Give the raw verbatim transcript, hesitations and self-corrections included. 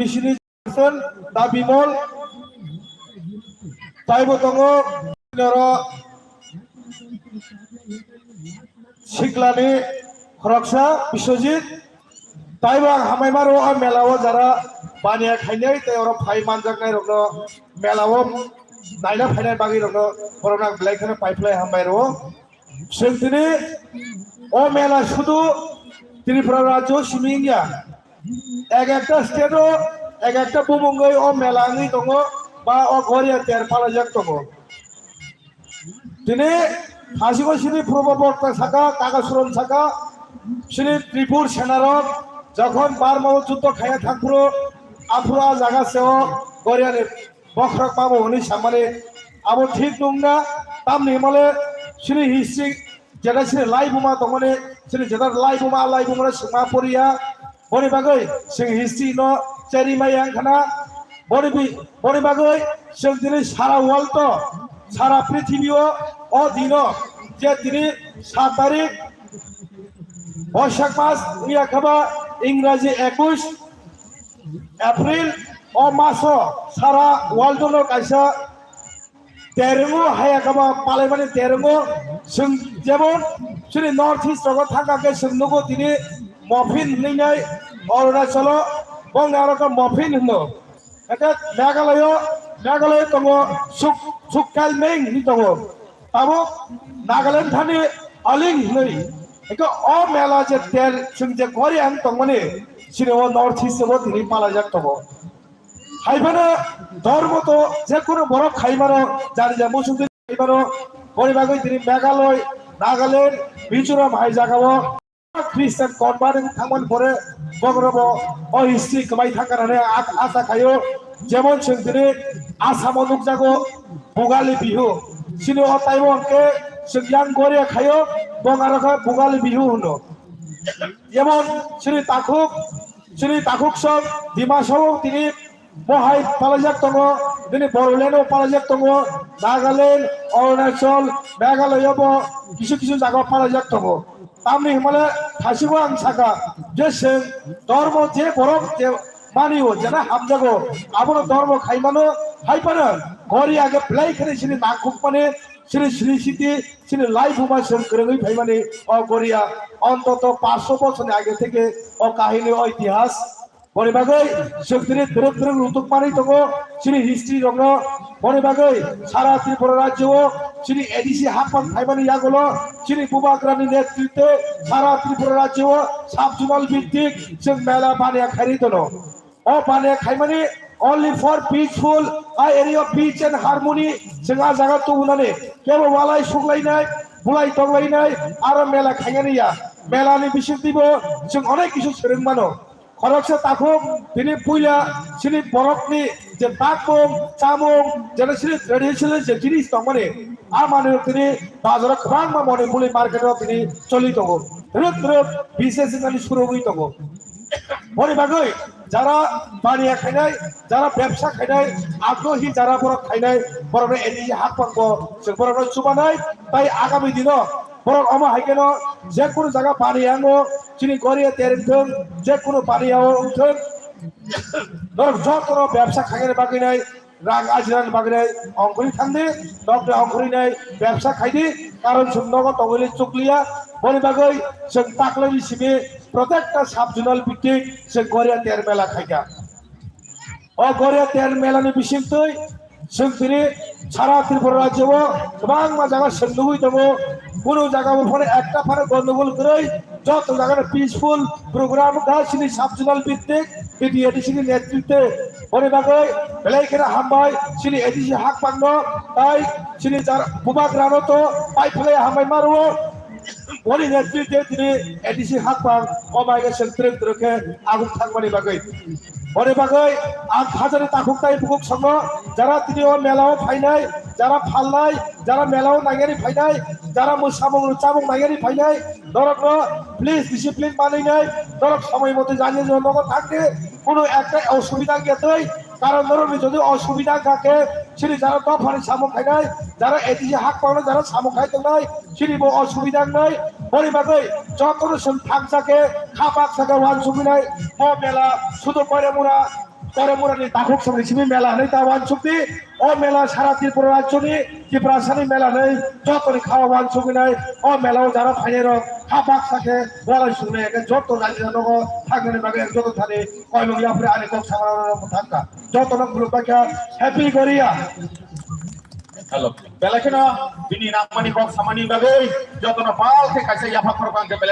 Bisini Jackson, Da Bimol, taibo tongo, noro Siklani khoroksa Biswajit, taibo ang hamai maro o mela o jara baniya khainai tei oro phai manjaknai rokno mela o naina phainai bagwi rokno borok ang belai kheno paiphlai hambai rwo. Chwng tini o mela sudu Tripura rajyo simi wngya. Ek ekta state o ek ekta bumungwi o mela wngwi tongo ba o Goria ter palajak tongo. Tini Khasiko sini Purbo Borta saka, Kagasuron saka, sini Tripur senarok jokhon Barma o juddo khaya thangphuru aphuru a jaga seo Goriani bokhorok mabo hwnwi samani abo thik nungna tamni himale sini history jeta sini laibuma tongmani sini jeta laibuma laibuma swngma poriya boni bagwi sing history no cheri maya wngkhana boni bi boni bagwi sing tini sara world o sara prithibi o o dino je tini sat tarik Boisak mas wngya khaba Ingraji ekush April o maso sara world no kaisa terengo haya khaba palaimani terengo sing jemon sini North East rogo thangka ke sing nugo tini Mophin hinwi nai Arunachal o bongni aro khe Mophin hino. Eke Meghalaya, Meghalaya tongo Suk Sukkel Meng hinwi tongo. Tabuk Nagaland thani Aling hinwi. Eke o mela je ter sing je Korean tongmani sini o North East o tini palajak tongo. Haiphano dormo to je kono borok khaimano jani ja musung khaimano boni bagwi tini Meghalaya, Nagaland, Mizoram hai jagao Christian convert wng thangmani pore bogrobo o history kwbai thangkha hwnwi a- asa khaio. Jemon chwng tini Asamo nukjago Bugali Bihu. Chini o taibo hwnkhe chwng yang Goria khaio, bong aro khe Bugali Bihu hwno. Jemon chini takhuk, chini takhuk sok Dimasao tini Bo hai palajak tongo, bini Bodoland o palajak tongo, Nagaland, Arunachal, Meghalaya bo kisu kisu jaga o palajak tongo. Tamni himale thasibo ang saka, je seng dormo je borok je mani o, jena hamjago, abono dormo khaimano, haipano Goria age belai khani sini nangkukmani, sini sini siti, sini laibuma seng kwrwngwi phaimani o Goria ontoto paanch sho bochorni age theke o kahini o itihas Boni bagwi chwng tini twrwk twrwk rutuk manwi tongo chini history rokno. Boni bagwi sara Tripura rajyo o chini A D C hakmang phaimani yagulo chini Bubagrani netritwe sara Tripura rajyo o sub-zonal bhittik chwng mela baniya khairi tono. O baniya khaimani only for peaceful, a area of peace and harmony chwng a jaga tubunani kebo walai suklainai, bulai tonglainai aro mela khainani ya. Melani bisingtwibo chwng onek kisu swrwng mano. Khoroksa takhuk tini puila chini borokni je bakmung, chamung, jeno chini traditional je jinis tongmani, a manwi tini bazaro kwbangma Manipuri market o tini choli tongo. Rwk rwk business wngmani surugwi tongo. Boni bagwi jara baniya khainai, jara bebsa khainai, agrohi jara borok khainai, borokno A D C hakpangbo chwng borokno chubanai, tai agami dino borok omo hai kheno je kunu jaga baniya wngo, chini Goria ter wngthung, je kunu baniya o wngthung, norok jotono bebsa khainani bagwi nai, rang ajinani bagwi nai, ongkhorwi thangdi, nokni ongkhorwi nai, bebsa khaidi, karon chwng nogo tongwili chukliya, boni bagwi chwng taklaini simi protekta sub-zonal bhittik chwng Goria ter mela khaikha. O Goria ter melani bisingtwi chwng tini sara Tripura rajyo o kwbangma jaga chwng nugwi tongo. Kunu jaga bo phano ekta phano gondogol kwrwi, joto jaga no peaceful program wngkha chini sub-zonal bhittik B D A D C ni netritwe. Boni bagwi belai kheno hambai chini A D C hakpangno, tai chini jar bubagrano to pai phlai hambai ma rwo. Boni netritwe tini A D C hakpang o bai khe chwng twrwk twrwk khe aguk thangmani bagwi. Boni bagwi ang khajani takhuk tai bukhuk songo jara tini o mela o phainai, jara phalnai, jara mela o nainani phainai, jara mwsamung rwchabung nainani phainai, norokno please discipline manwi nai, norok somoi mote jani jani nogo thangdi, kunu ekta osubida wngya twi, karon norokni jodi osubida wngkha khe chini jara dophani samung khainai, jara A D C hakpangno jara samung khai tongnai, chini bo osubida wngnai, boni bagwi jotono chwng thangsa khe kha baksa khe uansugwi nai, bo mela sudo Koiramura Koromurani takhuk songni simi mela hwnwi ta uansukdi. O mela sara Tripura rajyoni Tiprasani mela hwnwi jotoni kha uansugwinai. O mela o jara phainairok kha baksa khe walai sungnai hwnkhe joto raijirok nogo thangnani bagwi ang joto thani koimung yaphre ani kok samarok thangkha. Jotono khulumbaikha. Happy Goria. Hello. Belai kheno bini nangmani kok samani bagwi jotono bal khe kaisa yapha khorokma hwnkhe belai